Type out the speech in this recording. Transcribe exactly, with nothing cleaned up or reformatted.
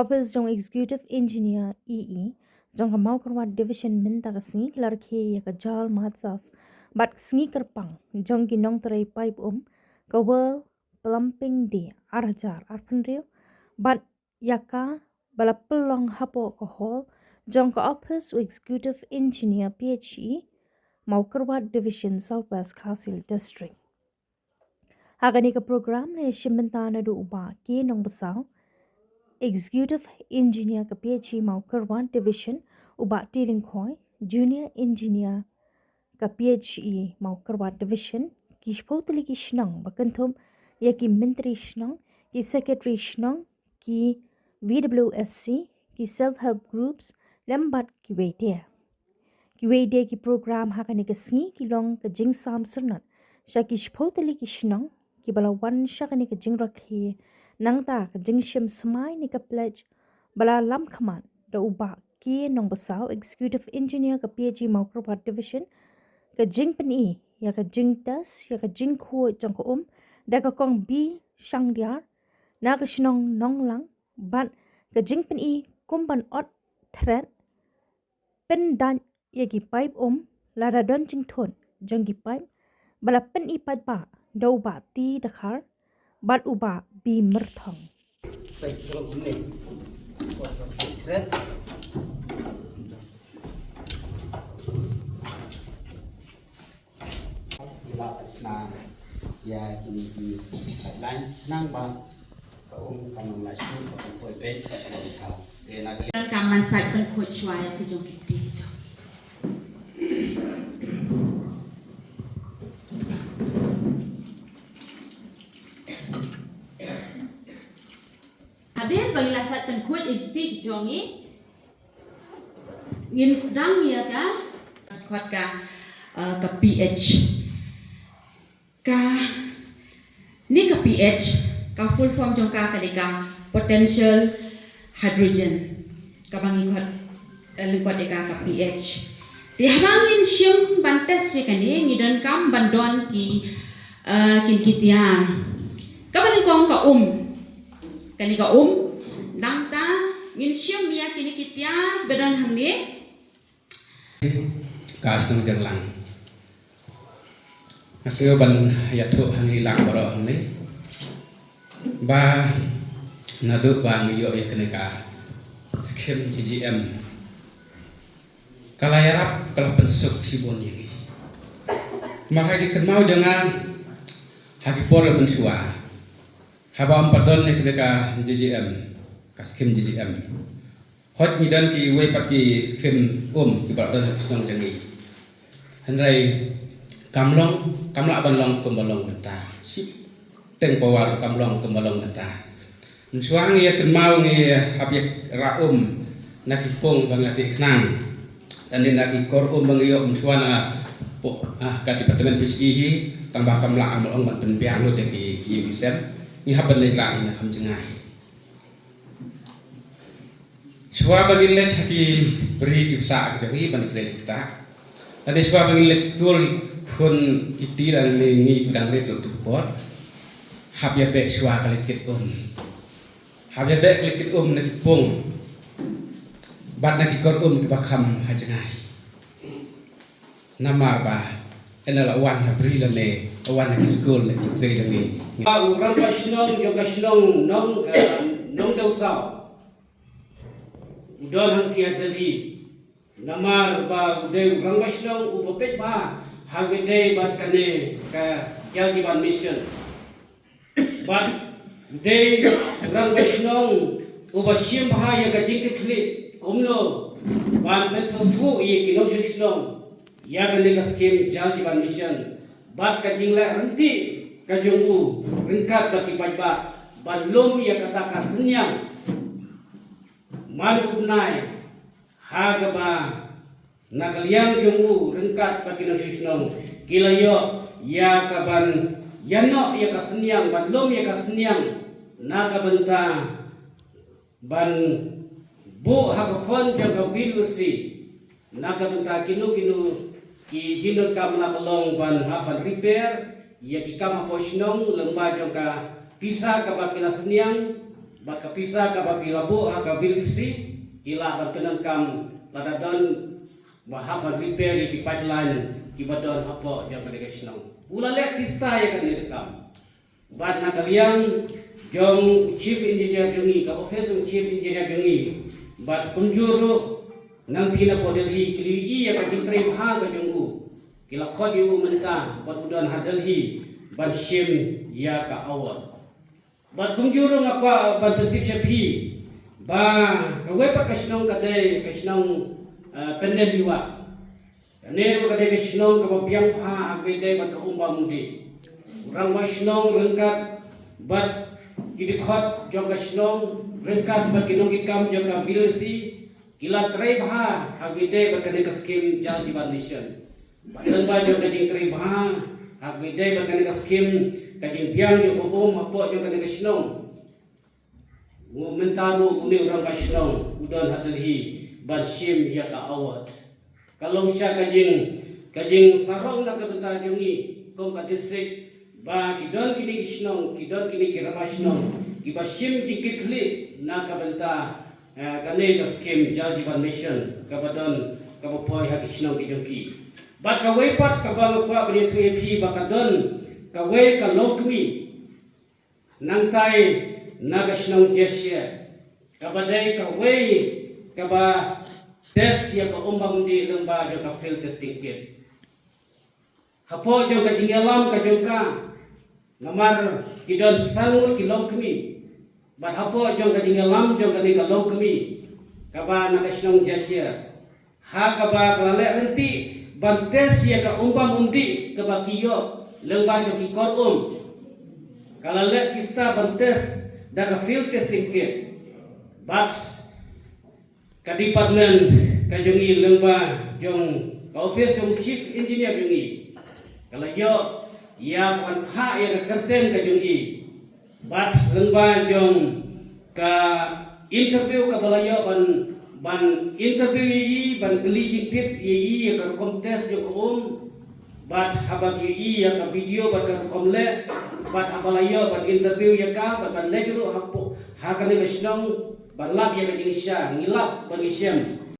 Office jong Executive Engineer E E jong ka Mawkyrwat Division mynta ka sngi ki la rakhe ïa ka Jal Mahotsav bad ka sngi kyrpang jong ki nongtrei paip um, ka World Plumbing Day ar hajar arphew hynriew, bad ïa ka ba la pynlong hapoh ka hall jong ka Office u Executive Engineer P H E, Mawkyrwat Division, South West Khasi Hills District. Ha kane ka program la ïashim bynta naduh u Bah K Nongbasaw, Executive Engineer ka P H E Mawkyrwat Division, u Bah T Lyngkhoi, Junior Engineer ka P H E Mawkyrwat Division, ki shiphew tylli ki shnong ba kynthup ïa ki myntri shnong, ki secretary shnong, ki V W S C, ki self help groups, lem bad kiwei de. Kiwei de ki program ha kane ka sngi ki long ka jingsam syrnod sha ki shiphew tylli ki shnong kiba la wan sha kane ka jingrakhe, nangta ka jingshim smai ne ka pledge ba la lam khmat da u Bah K Nongbasaw, Executive Engineer ka P H E Mawkyrwat Division, ka jingpyni ïa ka jingtest ïa ka jingkhuid jong ka um da ka Kong B Shangdiar na ka shnong Nonglang, bad ka jingpyni kum ban ot thret pyndait ïa ki paip um lada don jingthut jong ki paip, ba la pyni paidbah da u Bah T Dkhar bad u Bah B Myrthong. Ila ka sna ïa kine ki pipeline nang ba ka um ka nang la shu ka poi beit ka sna ka. Te na ka Kan kam man sait ban khot shwa ïa ki jong ki ti ki jong. Hadien ba ngi la sait ban khot ïa ki ti ki jong ngi, ngin sdang ïa ka khot ka, uh, ka P H. Ka ni ka P H, ka full form jong ka ka dei ka potential hydrogen. Kaba ngi khot, eh, lyngkot ïa ka ka P H. Te haba ngin shim ban test ïa kane ngi donkam ban don ki, eh, kin ki tiar. Kaba nyngkong ka um. Kane ka um. Nangta ngin shim ïa kine ki tiar ba don hangne. Ka shnong Jyrlang. Nga sngew ban ïathuh ha ngi lang baroh hangne ba naduh ba ngi ïoh ïa kane ka skim G G M, ka la ïarap, ka la pynsuk shibun ïa ngi. Namar ha ki kynmaw jong nga ha ki por mynshuwa, haba ym pat don ïa kane ka G G M, ka skim G G M, hooid ngi don kiwei pat ki skim um kiba la don ha ka shnong jong ngi. Hynrei kam long, kam lah ban long kumba long mynta. Shiteng pawa ruh kam long kumba long mynta. Mynshuwa ngi ïa kynmaw ngi hap ïa rah um na ki pung ba ngi la teh khnang, lane na ki kor um ba ngi ïoh mynshuwa na poh, ah, ka department P H E hi, tangba kam lah ban long ban pynbiang lut ïa ki, ki ïing ki sem. Ngi hap ban leit rah ïa na kham jngai. Shuwa ba ngin leit ha ki bri ki bsa ki jong ngi ban trei kita, lane shuwa ba ngin leit skul, khun kiti lane ngi ki dang leit lut tu por, hap ïa beh shuwa ka leit kit um. Hap ïa beh ka leit kit um na ki pung bad na ki kor um kiba kham ha jngai. Namar ba ynda la wan ha bri lane la wan ha ki skul lane ki trei lane. Ba u rangbah shnong jong ka shnong Nong, eh, Nongdewsaw u don hangtei ha Delhi. Namar ba u dei u rangbah shnong uba peit bha ha ka dei bad kane ka Jal Jeevan Mission. Bad u dei u rangbah shnong uba shim bha ïa ka jingkitkhlieh kumno ban pynsngewthuh ïa ki nongshong shnong ïa kane ka skim Jal Jeevan Mission. Bad ka jingleh ryntih ka jong u ryngkat bad ki paidbah ban lum ïa kata ka synñiang man u bnai, ha kaba na ka liang jong u ryngkat bad ki nongshong shnong ki la ïoh ïa ka ban ïanoh ïa ka synñiang, ban lum ïa ka synñiang na ka bynta ban buh ha ka fund jong ka V W C na ka bynta kino kino ki jingdonkam la ka long ban hap ban repair ïa ki kam hapoh shnong lyngba jong ka pisa kaba ki la synñiang. Bad ka pisa kaba phi la buh ha ka VLDC, ki lah ban pyndonkam lada don ba hap ban repair ïa ki pipeline kiba don hapoh jong kane ka shnong. U la leh tista ïa kane ka kam. Bad na ka liang jong u Chief Engineer jong ngi, ka office jong u Chief Engineer jong ngi, bad kumjuh ruh nangta napoh Delhi, ki la ïohi ïa ka jingtrei bha ka jong u. Ki la khot ïa u mynta bad u don ha Delhi ban shim ïa ka award. Bad kumjuh ruh nga kwah ban pyntip sha phi ba kawei pat ka shnong ka dei ka shnong, eh, Pyndenliwah. Kane ruh ka dei ka shnong kaba biang bha ha kaba ïadei bad ka um bam um dih. U rangbah shnong ryngkat bad ki dkhot jong ka shnong ryngkat bad ki nongkitkam jong ka VLDC ki la trei bha ha kaba ïadei bad kane ka skim Jal Jeevan Mission. Bad lyngba jong ka jingtrei bha ha kaba ïadei bad kane ka skim, ka jingbiang jong ka um hapoh jong kane ka shnong, u mynta ruh une u rangbah shnong u don ha Delhi ban shim ïa ka award. Ka long shisha ka jing, ka jingsarong na ka bynta jong ngi kum ka district ba ki don kine ki shnong, ki don kine ki rangbah shnong kiba shim jingkitkhlieh na ka bynta, eh, kane ka skim Jal Jeevan Mission kaba don, kaba poi ha ki shnong ki jong ki. Bad kawei pat kaba nga kwah ban ïathuh ïa phi ba ka don kawei ka longkmie nangtai na ka shnong Jashiap, kaba dei kawei kaba test ïa ka um bam um dih lyngba jong ka field testing kit. Hapoh jong ka jingïalam ka jong ka, namar ki don san ngut ki longkmie. Bad hapoh jong ka jingïalam jong kane ka longkmie kaba na ka shnong Jashiap, ha kaba ka la leh lynti ban test ïa ka um bam um dih kaba ki ïoh lyngba jong ki kor um. Ka la leh tista ban test da ka field testing kit. Bad ka department ka jong ngi lyngba jong ka office jong chief engineer jong ngi ka la ïoh ïa ka ban phah ïa ka kyrteng ka jong ngi. Bad lyngba jong ka interview kaba la ïoh ban, ban interview ïa i, ban kylli jingtip ïa i ïa ka rukom test jong ka um. Bad haba ki ïohi ïa ka video bad ka rukom leh, bad haba la ïoh ban interview ïa ka, bad ban leit ruh hapoh ha kane ka shnong ban lap ïa ka jingshisha, ngi lap ban ngi shem